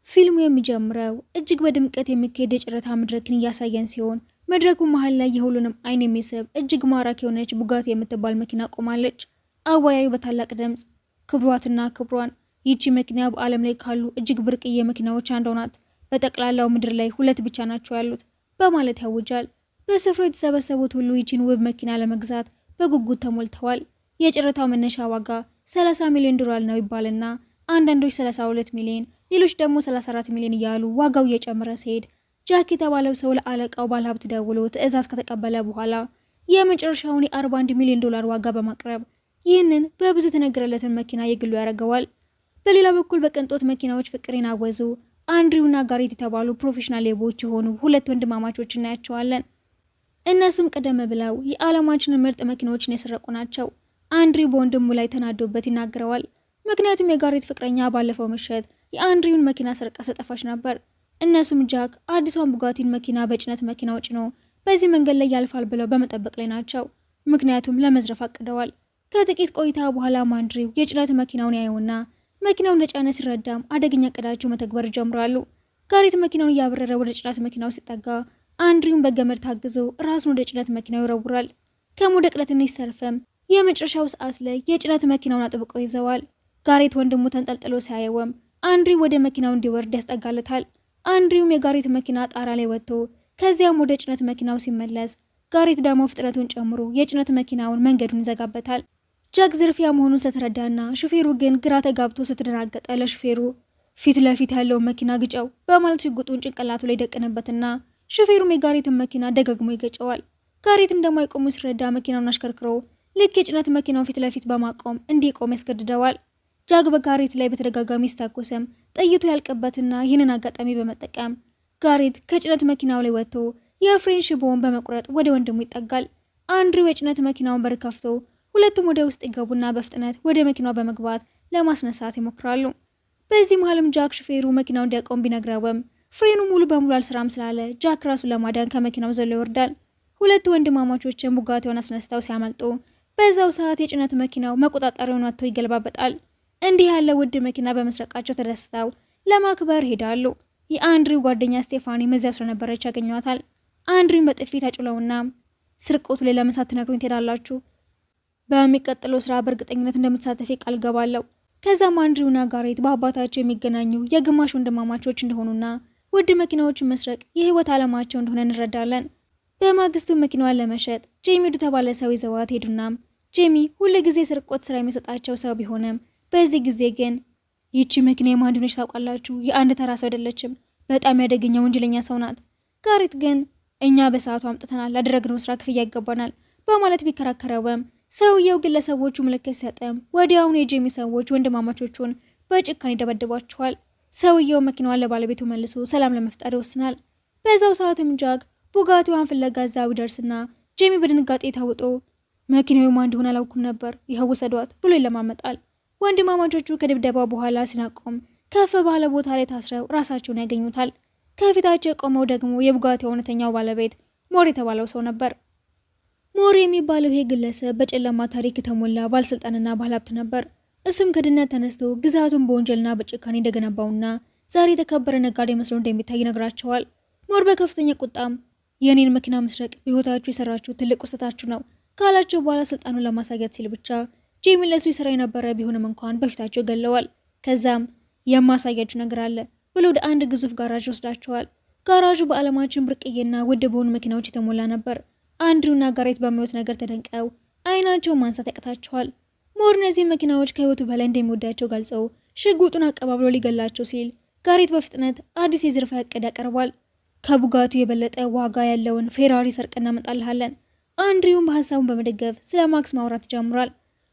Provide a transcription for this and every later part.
ፊልሙ የሚጀምረው እጅግ በድምቀት የሚካሄድ የጨረታ መድረክን እያሳየን ሲሆን፣ መድረኩ መሀል ላይ የሁሉንም ዓይን የሚስብ እጅግ ማራኪ የሆነች ቡጋቲ የምትባል መኪና ቆማለች። አወያዩ በታላቅ ድምፅ "ክቡራትና ክቡራን፣ ይቺ መኪና በዓለም ላይ ካሉ እጅግ ብርቅዬ መኪናዎች አንዷ ናት። በጠቅላላው ምድር ላይ ሁለት ብቻ ናቸው ያሉት" በማለት ያውጃል። በስፍራው የተሰበሰቡት ሁሉ ይቺን ውብ መኪና ለመግዛት በጉጉት ተሞልተዋል። የጨረታው መነሻ ዋጋ 30 ሚሊዮን ዶላር ነው ይባልና አንዳንዶች 32 ሚሊዮን፣ ሌሎች ደግሞ 34 ሚሊዮን እያሉ ዋጋው እየጨመረ ሲሄድ፣ ጃክ የተባለው ሰው ለአለቃው ባለሀብት ደውሎ ትዕዛዝ ከተቀበለ በኋላ የመጨረሻውን የ41 ሚሊዮን ዶላር ዋጋ በማቅረብ ይህንን በብዙ የተነገረለትን መኪና የግሉ ያደርገዋል። በሌላ በኩል በቅንጦት መኪናዎች ፍቅር የናወዙ አንድሪውና ጋሬት የተባሉ ፕሮፌሽናል ሌቦች የሆኑ ሁለት ወንድማማቾች እናያቸዋለን። እነሱም ቀደም ብለው የዓለማችንን ምርጥ መኪናዎችን የሰረቁ ናቸው። አንድሪው በወንድሙ ላይ ተናዶበት ይናገረዋል። ምክንያቱም የጋሬት ፍቅረኛ ባለፈው ምሽት የአንድሪውን መኪና ሰርቃ ስለጠፋች ነበር። እነሱም ጃክ አዲሷን ቡጋቲን መኪና በጭነት መኪናው ጭኖ በዚህ መንገድ ላይ ያልፋል ብለው በመጠበቅ ላይ ናቸው። ምክንያቱም ለመዝረፍ አቅደዋል። ከጥቂት ቆይታ በኋላ አንድሪው የጭነት መኪናውን ያየውና መኪናውን እንደጫነ ሲረዳም አደገኛ እቅዳቸው መተግበር ይጀምራሉ። ጋሬት መኪናውን እያበረረ ወደ ጭነት መኪናው ሲጠጋ አንድሪውን በገመድ ታግዞ ራሱን ወደ ጭነት መኪናው ይወረውራል። ከመውደቅ ለትንሽ ሲተርፍም የመጨረሻው ሰዓት ላይ የጭነት መኪናውን አጥብቆ ይዘዋል። ጋሬት ወንድሙ ተንጠልጥሎ ሲያየውም አንድሪው ወደ መኪናው እንዲወርድ ያስጠጋለታል። አንድሪውም የጋሬት መኪና ጣራ ላይ ወጥቶ ከዚያም ወደ ጭነት መኪናው ሲመለስ፣ ጋሬት ደግሞ ፍጥነቱን ጨምሮ የጭነት መኪናውን መንገዱን ይዘጋበታል። ጃክ ዝርፊያ መሆኑን ስለተረዳና ሹፌሩ ግን ግራ ተጋብቶ ስትደናገጠ ለሹፌሩ "ፊት ለፊት ያለውን መኪና ግጨው" በማለት ሽጉጡን ጭንቅላቱ ላይ ደቅንበትና ሹፌሩም የጋሬትን መኪና ደጋግሞ ይገጨዋል። ጋሬት እንደማይቆሙ ሲረዳ መኪናውን አሽከርክሮ ልክ የጭነት መኪናውን ፊት ለፊት በማቆም እንዲቆም ያስገድደዋል። ጃክ በጋሬት ላይ በተደጋጋሚ ሲተኩስም ጥይቱ ያልቅበትና ይህንን አጋጣሚ በመጠቀም ጋሬት ከጭነት መኪናው ላይ ወጥቶ የፍሬን ሽቦውን በመቁረጥ ወደ ወንድሙ ይጠጋል። አንድሪው የጭነት መኪናውን በር ከፍቶ ሁለቱም ወደ ውስጥ ይገቡና በፍጥነት ወደ መኪናው በመግባት ለማስነሳት ይሞክራሉ። በዚህ መሀልም ጃክ ሹፌሩ መኪናው እንዲያቆም ቢነግረውም ፍሬኑ ሙሉ በሙሉ አልሰራም ስላለ ጃክ ራሱን ለማዳን ከመኪናው ዘሎ ይወርዳል። ሁለቱ ወንድማማቾችን ቡጋቲውን አስነስተው ሲያመልጡ በዛው ሰዓት የጭነት መኪናው መቆጣጠሪያውን አጥቶ ይገለባበጣል። እንዲህ ያለ ውድ መኪና በመስረቃቸው ተደስተው ለማክበር ሄዳሉ። የአንድሪው ጓደኛ ስቴፋኒ እዚያው ስለነበረች ያገኟታል። አንድሪውን በጥፊ ታጩለውና "ስርቆቱ ላይ ለምን ሳትነግሩኝ ትሄዳላችሁ? በሚቀጥለው ስራ በእርግጠኝነት እንደምትሳተፊ ቃል ገባለሁ።" ከዛም አንድሪውና ጋሬት በአባታቸው የሚገናኙ የግማሽ ወንድማማቾች እንደሆኑና ውድ መኪናዎችን መስረቅ የህይወት ዓላማቸው እንደሆነ እንረዳለን። በማግስቱ መኪናዋን ለመሸጥ ጄሚ ወደ ተባለ ሰው ይዘዋት ሄዱና ጄሚ ሁል ጊዜ ስርቆት ስራ የሚሰጣቸው ሰው ቢሆንም በዚህ ጊዜ ግን "ይቺ መኪና የማን እንደሆነች ታውቃላችሁ? የአንድ ተራ ሰው አይደለችም። በጣም ያደገኛ ወንጀለኛ ሰው ናት።" ጋሬት ግን "እኛ በሰዓቱ አምጥተናል፣ ላደረግነው ስራ ክፍያ ይገባናል" በማለት ቢከራከረውም ሰውየው ግለሰቦቹ ምልክት ሲሰጥም ወዲያውኑ የጄሚ ሰዎች ወንድማማቾቹን በጭካኔ ይደበድቧቸዋል። ሰውየው መኪናዋን ለባለቤቱ መልሶ ሰላም ለመፍጠር ይወስናል። በዛው ሰዓትም ጃክ ቡጋቲዋን ፍለጋ እዛው ይደርስና ጄሚ በድንጋጤ ታውጦ "መኪናው የማን እንደሆነ አላውኩም ነበር፣ ይኸው ውሰዷት" ብሎ ይለማመጣል። ወንድማማቾቹ ከድብደባው በኋላ ሲናቆም ከፍ ባለ ቦታ ላይ ታስረው ራሳቸውን ያገኙታል። ከፊታቸው የቆመው ደግሞ የቡጋቲው እውነተኛው ባለቤት ሞር የተባለው ሰው ነበር። ሞር የሚባለው ይሄ ግለሰብ በጨለማ ታሪክ የተሞላ ባለስልጣንና ባለሀብት ነበር። እሱም ከድህነት ተነስቶ ግዛቱን በወንጀልና በጭካኔ እንደገነባውና ዛሬ የተከበረ ነጋዴ መስሎ እንደሚታይ ይነግራቸዋል። ሞር በከፍተኛ ቁጣም "የእኔን መኪና መስረቅ በህይወታችሁ የሰራችሁ ትልቅ ስህተታችሁ ነው" ካላቸው በኋላ ስልጣኑን ለማሳየት ሲል ብቻ ጄሚ ለሱ ይሰራ የነበረ ቢሆንም እንኳን በፊታቸው ገለዋል። ከዛም "የማሳያችሁ ነገር አለ" ብሎ ወደ አንድ ግዙፍ ጋራዥ ወስዳቸዋል። ጋራዡ በዓለማችን ብርቅዬና ውድ በሆኑ መኪናዎች የተሞላ ነበር። አንድሪውና ጋሬት በሚያዩት ነገር ተደንቀው አይናቸውን ማንሳት ያቅታቸዋል። ሞር እነዚህ መኪናዎች ከህይወቱ በላይ እንደሚወዳቸው ገልጸው ሽጉጡን አቀባብሎ ሊገላቸው ሲል ጋሬት በፍጥነት አዲስ የዝርፊያ እቅድ ያቀርባል። "ከቡጋቲው የበለጠ ዋጋ ያለውን ፌራሪ ሰርቀን እናመጣልሃለን።" አንድሪውም በሀሳቡን በመደገፍ ስለ ማክስ ማውራት ጀምሯል።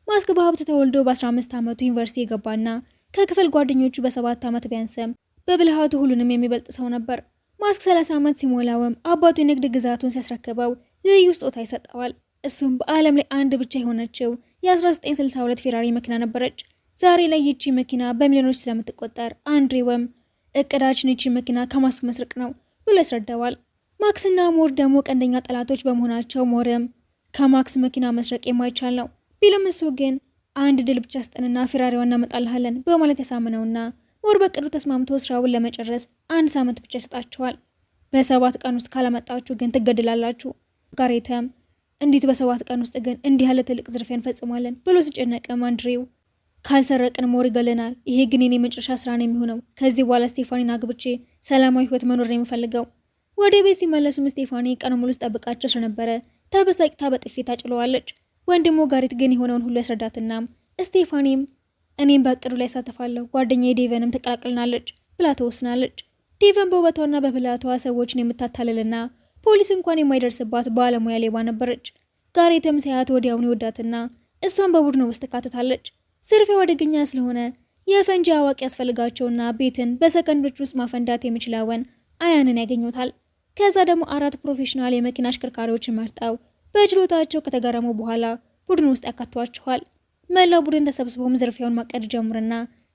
ማክስ በሀብት ተወልዶ በ15 ዓመቱ ዩኒቨርሲቲ የገባና ከክፍል ጓደኞቹ በ7 ዓመት ቢያንስም በብልሃቱ ሁሉንም የሚበልጥ ሰው ነበር። ማክስ 30 ዓመት ሲሞላውም አባቱ የንግድ ግዛቱን ሲያስረክበው ልዩ ስጦታ ይሰጠዋል። እሱም በዓለም ላይ አንድ ብቻ የሆነችው የ1962 ፌራሪ መኪና ነበረች። ዛሬ ላይ ይቺ መኪና በሚሊዮኖች ስለምትቆጠር አንድሪውም "እቅዳችን ይቺ መኪና ከማክስ መስረቅ ነው" ብሎ ያስረዳዋል። ማክስና ሞር ደግሞ ቀንደኛ ጠላቶች በመሆናቸው ሞርም ከማክስ መኪና መስረቅ የማይቻል ነው ቢልም እሱ ግን "አንድ እድል ብቻ ስጠንና ፌራሪዋን እናመጣልሃለን" በማለት ያሳምነውና ሞር በእቅዱ ተስማምቶ ስራውን ለመጨረስ አንድ ሳምንት ብቻ ይሰጣቸዋል። በ7 ቀን ውስጥ ካላመጣችሁ ግን ትገደላላችሁ። ጋሬትም እንዴት በ7 ቀን ውስጥ ግን እንዲህ ያለ ትልቅ ዝርፊያ እንፈጽማለን ብሎ ሲጨነቅም አንድሬው ካልሰረቅን ሞር ይገለናል። ይሄ ግን የኔ መጨረሻ ስራ ነው የሚሆነው። ከዚህ በኋላ ስቴፋኒን አግብቼ ሰላማዊ ህይወት መኖር ነው የምፈልገው። ወደ ቤት ሲመለሱም ስቴፋኒ ቀኑ ሙሉ ስጠብቃቸው ስለነበረ ተበሳጭታ በጥፊ ታጭለዋለች። ወንድሙ ጋሬት ግን የሆነውን ሁሉ ያስረዳትና ስቴፋኒም እኔም በእቅዱ ላይ እሳተፋለሁ፣ ጓደኛዬ ዴቨንም ትቀላቅልናለች ብላ ትወስናለች። ዴቨን በውበቷና በብልሃቷ ሰዎችን የምታታልልና ፖሊስ እንኳን የማይደርስባት ባለሙያ ሌባ ነበረች። ጋሬትም ሲያያት ወዲያውኑ ይወዳትና እሷን በቡድኑ ውስጥ ትካተታለች። ዝርፊያው አደገኛ ስለሆነ የፈንጂ አዋቂ ያስፈልጋቸውና ቤትን በሰከንዶች ውስጥ ማፈንዳት የሚችለውን አያንን ያገኙታል። ከዛ ደግሞ 4 ፕሮፌሽናል የመኪና አሽከርካሪዎችን መርጠው በችሎታቸው ከተገረሙ በኋላ ቡድን ውስጥ ያካቷቸዋል። መላው ቡድን ተሰብስቦም ዝርፊያውን ማቀድ ጀምርና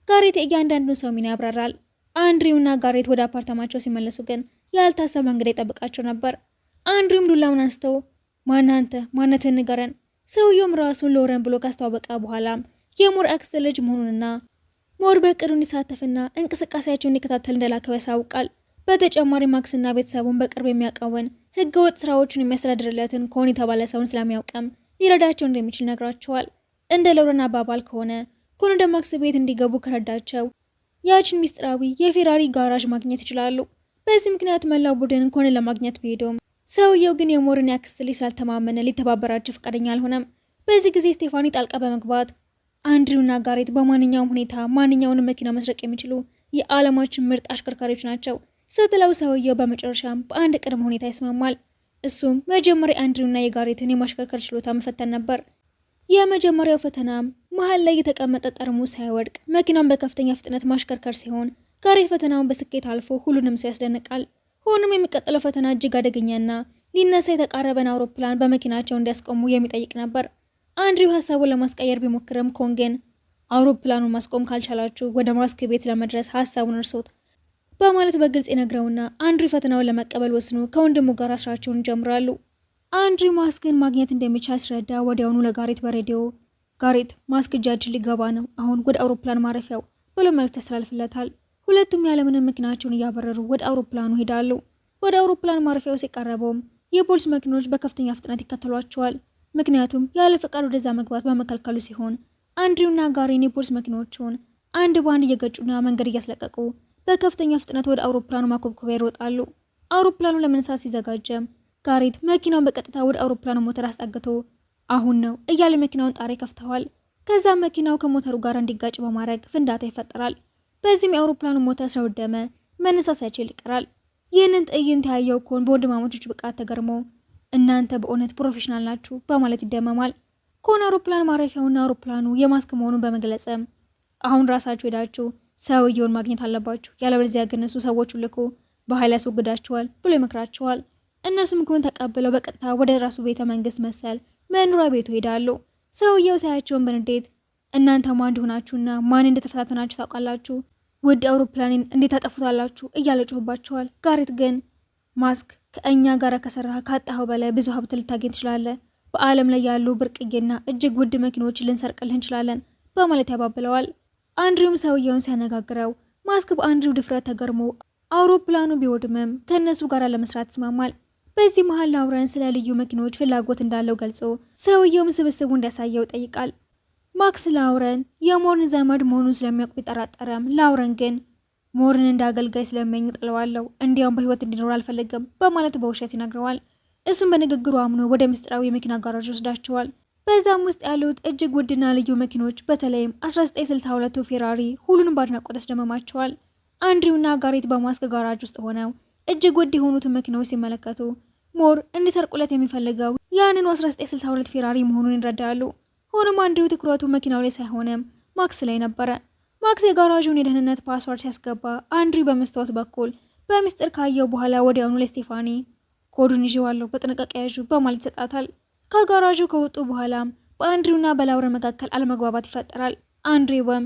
ጋሬት የእያንዳንዱን ሰው ሚና ያብራራል። አንድሪውና ጋሬት ወደ አፓርታማቸው ሲመለሱ ግን ያልታሰበ እንግዳ ይጠብቃቸው ነበር። አንድሪውም ዱላውን አንስተው ማን አንተ? ማንነትህን ንገረን። ሰውየውም ራሱን ሎረን ብሎ ካስተዋወቀ በኋላም የሞር አክስት ልጅ መሆኑንና ሞር በእቅዱ እንዲሳተፍና እንቅስቃሴያቸውን እንዲከታተል እንደላከው ያሳውቃል። በተጨማሪ ማክስና ቤተሰቡን በቅርብ የሚያውቀውን ህገወጥ ስራዎችን የሚያስተዳድርለትን ኮን የተባለ ሰውን ስለሚያውቅም ሊረዳቸው እንደሚችል ነግሯቸዋል። እንደ ሎረን አባባል ከሆነ ኮን ወደ ማክስ ቤት እንዲገቡ ከረዳቸው ያችን ሚስጥራዊ የፌራሪ ጋራዥ ማግኘት ይችላሉ። በዚህ ምክንያት መላው ቡድን ኮንን ለማግኘት ቢሄዱም ሰውየው ግን የሞርን ያክስት ልጅ ስላልተማመነ ሊተባበራቸው ፈቃደኛ አልሆነም። በዚህ ጊዜ ስቴፋኒ ጣልቃ በመግባት አንድሪውና ጋሬት በማንኛውም ሁኔታ ማንኛውንም መኪና መስረቅ የሚችሉ የዓለማችን ምርጥ አሽከርካሪዎች ናቸው ስትለው ሰውየው በመጨረሻም በአንድ ቅድመ ሁኔታ ይስማማል። እሱም መጀመሪያ አንድሪውና የጋሬትን የማሽከርከር ችሎታ መፈተን ነበር። የመጀመሪያው ፈተናም መሀል ላይ የተቀመጠ ጠርሙስ ሳይወድቅ መኪናን በከፍተኛ ፍጥነት ማሽከርከር ሲሆን ጋሬት ፈተናውን በስኬት አልፎ ሁሉንም ሰው ያስደንቃል። ሆኖም የሚቀጥለው ፈተና እጅግ አደገኛና ሊነሳ የተቃረበን አውሮፕላን በመኪናቸው እንዲያስቆሙ የሚጠይቅ ነበር። አንድሪው ሀሳቡን ለማስቀየር ቢሞክርም ኮን ግን አውሮፕላኑን ማስቆም ካልቻላችሁ ወደ ማስክ ቤት ለመድረስ ሀሳቡን እርሱት በማለት በግልጽ ይነግረውና አንድሪው ፈተናውን ለመቀበል ወስኖ ከወንድሙ ጋር ስራቸውን ይጀምራሉ። አንድሪው ማስክን ማግኘት እንደሚቻል ሲረዳ ወዲያውኑ ለጋሬት በሬዲዮ ጋሬት ማስክ እጃችን ሊገባ ነው፣ አሁን ወደ አውሮፕላን ማረፊያው ብሎ መልእክት ያስተላልፍለታል። ሁለቱም ያለምንም መኪናቸውን እያበረሩ ወደ አውሮፕላኑ ሄዳሉ። ወደ አውሮፕላን ማረፊያው ሲቀረበውም የፖሊስ መኪኖች በከፍተኛ ፍጥነት ይከተሏቸዋል። ምክንያቱም ያለ ፈቃድ ወደዛ መግባት በመከልከሉ ሲሆን አንድሪውና ጋሬን የፖሊስ መኪኖቹን አንድ በአንድ እየገጩና መንገድ እያስለቀቁ በከፍተኛ ፍጥነት ወደ አውሮፕላኑ ማኮብኮቢያ ይሮጣሉ። አውሮፕላኑ ለመነሳት ሲዘጋጀም ጋሬት መኪናውን በቀጥታ ወደ አውሮፕላኑ ሞተር አስጠግቶ አሁን ነው እያለ መኪናውን ጣሪያ ከፍተዋል። ከዛም መኪናው ከሞተሩ ጋር እንዲጋጭ በማድረግ ፍንዳታ ይፈጠራል። በዚህም የአውሮፕላኑ ሞተር ስለወደመ መነሳት ሳይችል ይቀራል። ይህንን ትዕይንት ያየው ኮን በወንድማማቾች ብቃት ተገርሞ እናንተ በእውነት ፕሮፌሽናል ናችሁ በማለት ይደመማል። ኮን አውሮፕላን ማረፊያውና አውሮፕላኑ የማስክ መሆኑን በመግለጽም አሁን ራሳችሁ ሄዳችሁ ሰውየውን ማግኘት አለባችሁ፣ ያለበለዚያ ግን እሱ ሰዎቹን ልኮ በኃይል ያስወግዳችኋል ብሎ ይመክራቸዋል። እነሱ ምክሩን ተቀብለው በቀጥታ ወደ ራሱ ቤተ መንግስት መሰል መኖሪያ ቤቱ ሄዳሉ። ሰውየው ሳያቸውን በንዴት እናንተ ማን እንደሆናችሁና ማን እንደተፈታተናችሁ ታውቃላችሁ፣ ውድ አውሮፕላኔን እንዴት ታጠፉታላችሁ እያለ ጮህባቸዋል። ጋሬት ግን ማስክ ከእኛ ጋር ከሰራህ ካጣኸው በላይ ብዙ ሀብት ልታገኝ ትችላለህ፣ በዓለም ላይ ያሉ ብርቅዬና እጅግ ውድ መኪኖችን ልንሰርቅልህ እንችላለን በማለት ያባብለዋል። አንድሪውም ሰውየውን ሲያነጋግረው ማስክ በአንድሪው ድፍረት ተገርሞ አውሮፕላኑ ቢወድምም ከእነሱ ጋር ለመስራት ይስማማል። በዚህ መሀል ላውረን ስለ ልዩ መኪኖች ፍላጎት እንዳለው ገልጾ ሰውየውም ስብስቡ እንዲያሳየው ይጠይቃል። ማክስ ላውረን የሞርን ዘመድ መሆኑን ስለሚያውቅ ቢጠራጠረም ላውረን ግን ሞርን እንደ አገልጋይ ስለሚያኝ ጥለዋለሁ፣ እንዲያውም በህይወት እንዲኖር አልፈልግም በማለት በውሸት ይነግረዋል። እሱም በንግግሩ አምኖ ወደ ምስጢራዊ የመኪና ጋራዥ ወስዳቸዋል። በዛም ውስጥ ያሉት እጅግ ውድና ልዩ መኪኖች በተለይም 1962 ፌራሪ ሁሉንም በአድናቆት ያስደመማቸዋል። አንድሪውና ጋሬት በማስክ ጋራጅ ውስጥ ሆነው እጅግ ውድ የሆኑትን መኪናዎች ሲመለከቱ ሞር እንዲሰርቁለት የሚፈልገው ያንኑ 1962 ፌራሪ መሆኑን ይረዳሉ። ሆኖም አንድሪው ትኩረቱ መኪናው ላይ ሳይሆንም ማክስ ላይ ነበረ። ማክስ የጋራዡን የደህንነት password ሲያስገባ አንድሪው በመስታወት በኩል በምስጢር ካየው በኋላ ወዲያውኑ ለስቴፋኒ ኮዱን ይዤዋለሁ በጥንቃቄ ያዡ በማለት ይሰጣታል። ከጋራዡ ከወጡ በኋላም በአንድሪውና በላውረን መካከል አለመግባባት ይፈጠራል። አንድሪውም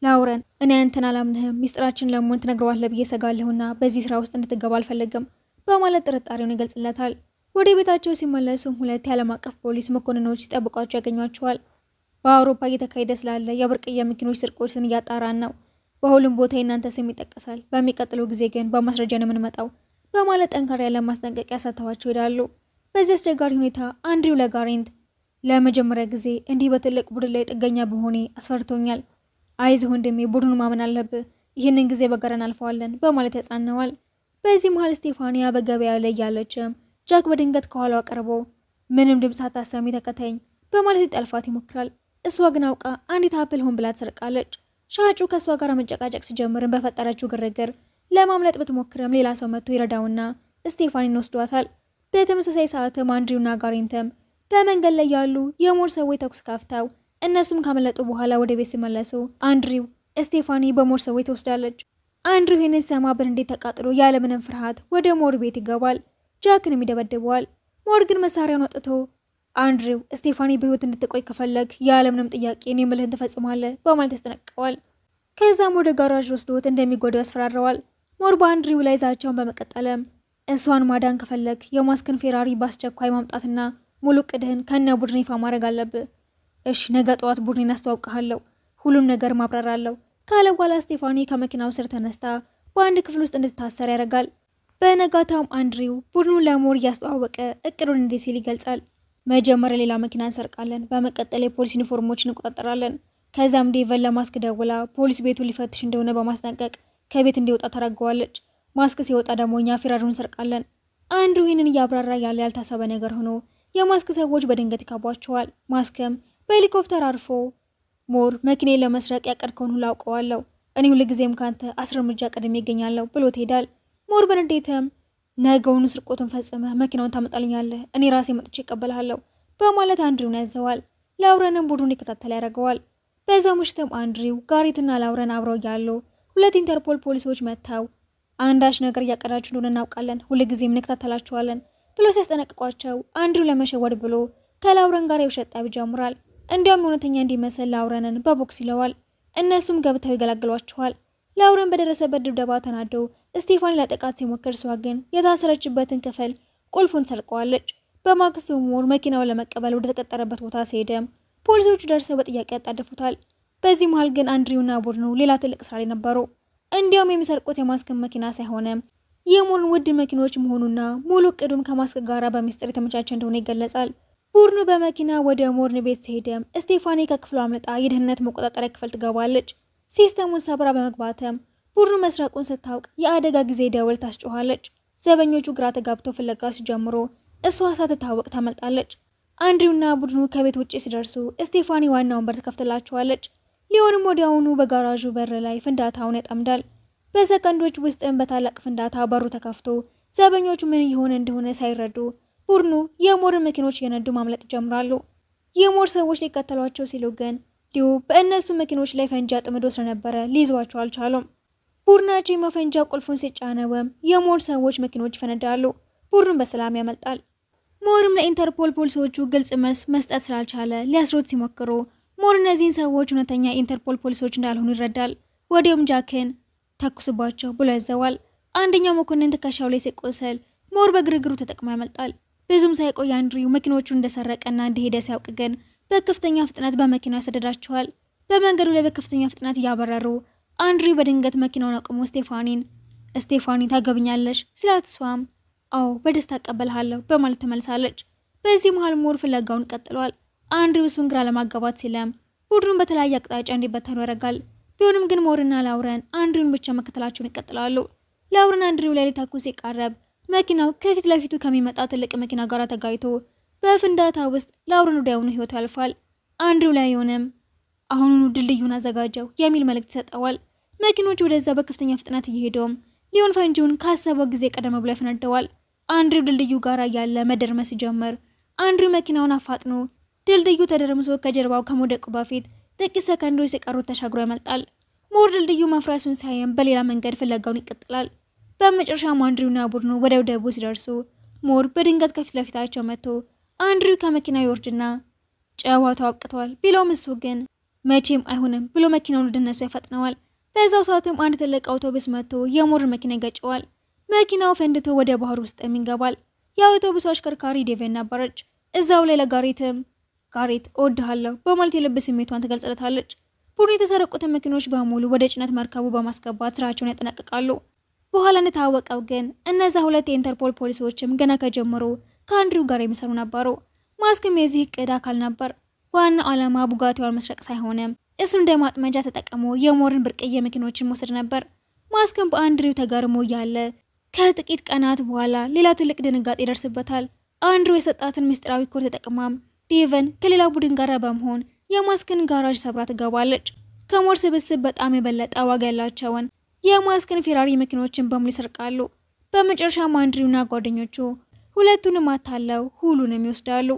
ላውረን እኔ አንተን አላምንህም፣ ሚስጥራችን ለሞን ትነግረዋለህ ብዬ ሰጋለሁና በዚህ ስራ ውስጥ እንድትገባ አልፈልግም በማለት ጥርጣሬውን ይገልጽለታል። ወደ ቤታቸው ሲመለሱም ሁለት የዓለም አቀፍ ፖሊስ መኮንኖች ሲጠብቋቸው ያገኟቸዋል። በአውሮፓ እየተካሄደ ስላለ የብርቅዬ መኪኖች ስርቆትን እያጣራን ነው። በሁሉም ቦታ የእናንተ ስም ይጠቀሳል። በሚቀጥለው ጊዜ ግን በማስረጃ ነው የምንመጣው በማለት ጠንካራ ያለ ማስጠንቀቂያ ሰጥተዋቸው ይሄዳሉ። በዚህ አስቸጋሪ ሁኔታ አንድሪው ለጋሬንት ለመጀመሪያ ጊዜ እንዲህ በትልቅ ቡድን ላይ ጥገኛ በሆኔ አስፈርቶኛል። አይዞህ ወንድሜ፣ ቡድኑን ማመን አለብህ። ይህንን ጊዜ በጋራ እናልፈዋለን በማለት ያጽናነዋል። በዚህ መሀል ስቴፋኒያ በገበያ ላይ ያለችም ጃክ በድንገት ከኋላዋ ቀርቦ ምንም ድምፅ ሳታሰሚ ተከተኝ በማለት ሊጠልፋት ይሞክራል። እሷ ግን አውቃ አንዲት apple ሆን ብላ ትሰርቃለች። ሻጩ ከእሷ ጋር መጨቃጨቅ ሲጀምርም በፈጠረችው ግርግር ለማምለጥ ብትሞክርም ሌላ ሰው መጥቶ ይረዳውና ስቴፋኒን ወስዷታል። በተመሳሳይ ሰዓትም አንድሪውና ጋሬንተም በመንገድ ላይ ያሉ የሞር ሰዎች ተኩስ ከፍተው እነሱም ካመለጡ በኋላ ወደ ቤት ሲመለሱ አንድሪው ስቴፋኒ በሞር ሰዎች ትወስዳለች። አንድሪው ይህንን ሲሰማ በንዴት ተቃጥሎ ያለምንም ፍርሃት ወደ ሞር ቤት ይገባል። ጃክንም ይደበድበዋል። ሞር ግን መሳሪያውን አውጥቶ አንድሪው ስቴፋኒ በህይወት እንድትቆይ ከፈለግ ያለምንም ጥያቄ እኔ የምልህን ትፈጽማለህ በማለት ያስጠነቅቀዋል። ከዛም ወደ ጋራዥ ወስዶት እንደሚጎዳው ያስፈራረዋል። ሞር በአንድሪው ላይ ዛቻውን በመቀጠልም እሷን ማዳን ከፈለግ የማስክን ፌራሪ በአስቸኳይ ማምጣትና ሙሉ እቅድህን ከነ ቡድን ይፋ ማድረግ አለብህ። እሺ ነገ ጠዋት ቡድኔን አስተዋውቅሃለሁ፣ ሁሉም ነገር ማብራራለሁ ካለ በኋላ ስቴፋኒ ከመኪናው ስር ተነስታ በአንድ ክፍል ውስጥ እንድትታሰር ያደርጋል። በነጋታውም አንድሪው ቡድኑን ለሞር እያስተዋወቀ እቅዱን እንዲህ ሲል ይገልጻል። መጀመሪያ ሌላ መኪና እንሰርቃለን። በመቀጠል የፖሊስ ዩኒፎርሞችን እንቆጣጠራለን። ከዛም ዴቨን ለማስክ ደውላ ፖሊስ ቤቱን ሊፈትሽ እንደሆነ በማስጠንቀቅ ከቤት እንዲወጣ ታደርገዋለች። ማስክ ሲወጣ ደግሞ እኛ ፌራሪውን እንሰርቃለን። አንድሪው ይህንን እያብራራ ያለ ያልታሰበ ነገር ሆኖ የማስክ ሰዎች በድንገት ይከቧቸዋል። ማስክም በሄሊኮፕተር አርፎ ሞር መኪኔን ለመስረቅ ያቀድከውን ሁሉ አውቀዋለሁ። እኔ ሁልጊዜም ካንተ 10 እርምጃ ቀድሜ ይገኛለሁ ብሎት ይሄዳል። ሞር በንዴትም ነገውኑ ስርቆቱን ፈጽመህ መኪናውን ታመጣልኛለህ፣ እኔ ራሴ መጥቼ እቀበልሃለሁ በማለት አንድሪውን ያዘዋል። ላውረንም ቡድኑን ይከታተል ያደርገዋል። በዛው ምሽትም አንድሪው ጋሪትና ላውረን አብረው እያሉ ሁለት ኢንተርፖል ፖሊሶች መጥተው አንዳች ነገር እያቀዳችሁ እንደሆነ እናውቃለን፣ ሁልጊዜም እንከታተላችኋለን ብሎ ሲያስጠነቅቋቸው አንድሪው ለመሸወድ ብሎ ከላውረን ጋር የውሸት ጠብ ይጀምራል። እንዲያውም እውነተኛ እንዲመስል ላውረንን በቦክስ ይለዋል። እነሱም ገብተው ይገላግሏቸዋል። ላውረን በደረሰበት ድብደባ ተናዶ ስቴፋኒ ለጥቃት ሲሞክር እሷ ግን የታሰረችበትን ክፍል ቁልፉን ሰርቀዋለች። በማግስቱ ሞር መኪናውን ለመቀበል ወደ ተቀጠረበት ቦታ ሲሄድም ፖሊሶቹ ደርሰው በጥያቄ ያጣድፉታል። በዚህ መሀል ግን አንድሪውና ቡድኑ ሌላ ትልቅ ስራ ላይ ነበሩ። እንዲያውም የሚሰርቁት የማስክን መኪና ሳይሆንም የሞርን ውድ መኪኖች መሆኑና ሙሉ እቅዱም ከማስክ ጋራ በሚስጥር የተመቻቸ እንደሆነ ይገለጻል። ቡድኑ በመኪና ወደ ሞርን ቤት ሲሄድም ስቴፋኒ ከክፍሉ አምልጣ የደህንነት መቆጣጠሪያ ክፍል ትገባለች። ሲስተሙን ሰብራ በመግባትም ቡድኑ መስረቁን ስታውቅ የአደጋ ጊዜ ደወል ታስጮኋለች። ዘበኞቹ ግራ ተጋብተው ፍለጋ ሲጀምሩ እሷ ሳትታወቅ ታመልጣለች። አንድሪውና ቡድኑ ከቤት ውጭ ሲደርሱ ስቴፋኒ ዋናውን በር ትከፍትላቸዋለች። ሊዮንም ወዲያውኑ በጋራዡ በር ላይ ፍንዳታውን ያጠምዳል። በሰከንዶች ውስጥም በታላቅ ፍንዳታ በሩ ተከፍቶ ዘበኞቹ ምን እየሆነ እንደሆነ ሳይረዱ ቡድኑ የሞርን መኪኖች እየነዱ ማምለጥ ይጀምራሉ። የሞር ሰዎች ሊከተሏቸው ሲሉ ግን ሊዮ በእነሱ መኪኖች ላይ ፈንጂ አጥምዶ ስለነበረ ሊይዟቸው አልቻሉም። ቡድናቸው የመፈንጃ ቁልፉን ሲጫነውም የሞር ሰዎች መኪኖች ይፈነዳሉ። ቡድኑን በሰላም ያመልጣል። ሞርም ለኢንተርፖል ፖሊሶቹ ግልጽ መልስ መስጠት ስላልቻለ ሊያስሩት ሲሞክሩ ሞር እነዚህን ሰዎች እውነተኛ የኢንተርፖል ፖሊሶች እንዳልሆኑ ይረዳል። ወዲያውም ጃክን ተኩስባቸው ብሎ ያዘዋል። አንደኛው መኮንን ትከሻው ላይ ሲቆሰል ሞር በግርግሩ ተጠቅሞ ያመልጣል። ብዙም ሳይቆይ አንድሪው መኪኖቹን እንደሰረቀና እንደሄደ ሲያውቅ ግን በከፍተኛ ፍጥነት በመኪና ያሰደዳቸዋል። በመንገዱ ላይ በከፍተኛ ፍጥነት እያበረሩ አንድሪው በድንገት መኪናውን አቁሞ ስቴፋኒን ስቴፋኒ ታገብኛለሽ ሲላት እሷም አዎ በደስታ እቀበልሃለሁ በማለት ትመልሳለች። በዚህ መሀል ሞር ፍለጋውን ቀጥሏል። አንድሪው እሱን ግራ ለማጋባት ሲለም ቡድኑን በተለያየ አቅጣጫ እንዲበተኑ ያደርጋል። ቢሆንም ግን ሞርና ላውረን አንድሪውን ብቻ መከተላቸውን ይቀጥላሉ። ላውረን አንድሪው ላይ ሊተኩስ ሲቃረብ መኪናው ከፊት ለፊቱ ከሚመጣ ትልቅ መኪና ጋር ተጋጭቶ በፍንዳታ ውስጥ ላውረን ወዲያውኑ ህይወቱ ያልፋል። አንድሪው ላይ ሆነም አሁኑኑ ድልድዩን አዘጋጀው የሚል መልእክት ይሰጠዋል። መኪኖቹ ወደዛ በከፍተኛ ፍጥነት እየሄዱም ሊዮን ፈንጂውን ካሰበው ጊዜ ቀደም ብሎ ያፈነደዋል። አንድሪው ድልድዩ ጋር ያለ መደርመስ ሲጀምር አንድሪው መኪናውን አፋጥኖ ድልድዩ ተደርምሶ ከጀርባው ከመውደቁ በፊት ጥቂት ሰከንዶች ሲቀሩት ተሻግሮ ያመልጣል። ሞር ድልድዩ መፍረሱን ሲያይም በሌላ መንገድ ፍለጋውን ይቀጥላል። በመጨረሻም አንድሪውና ቡድኑ ወደ ወደቡ ሲደርሱ ሞር በድንገት ከፊት ለፊታቸው መጥቶ አንድሪው ከመኪናው ይወርድና ጨዋታው አብቅቷል ቢለውም እሱ ግን መቼም አይሆንም ብሎ መኪናውን ወደ እነሱ ያፈጥነዋል። በዛው ሰዓትም አንድ ትልቅ አውቶቡስ መጥቶ የሞርን መኪና ይገጨዋል። መኪናው ፈንድቶ ወደ ባህር ውስጥም ይገባል። የአውቶቡሱ አሽከርካሪ ዴቨን ነበረች። እዛው ላይ ለጋሬትም ጋሬት እወድሃለሁ በማለት የልብ ስሜቷን ትገልጽለታለች። ቡድኑ የተሰረቁትን መኪኖች በሙሉ ወደ ጭነት መርከቡ በማስገባት ስራቸውን ያጠናቅቃሉ። በኋላ እንደታወቀው ግን እነዛ ሁለት የኢንተርፖል ፖሊሶችም ገና ከጀምሮ ከአንድሪው ጋር የሚሰሩ ነበሩ። ማስክም የዚህ እቅድ አካል ነበር። ዋናው ዓላማ ቡጋቲዋን መስረቅ ሳይሆንም እሱ እንደ ማጥመጃ ተጠቅሞ የሞርን ብርቅዬ መኪኖችን መውሰድ ነበር። ማስክም በአንድሪው ተገርሞ እያለ ከጥቂት ቀናት በኋላ ሌላ ትልቅ ድንጋጤ ይደርስበታል። አንድሪው የሰጣትን ምስጢራዊ ኮድ ተጠቅማም ዴቨን ከሌላ ቡድን ጋር በመሆን የማስክን ጋራዥ ሰብራ ትገባለች። ከሞር ስብስብ በጣም የበለጠ ዋጋ ያላቸውን የማስክን ፌራሪ መኪኖችን በሙሉ ይሰርቃሉ። በመጨረሻም አንድሪውና ጓደኞቹ ሁለቱንም አታለው ሁሉንም ይወስዳሉ።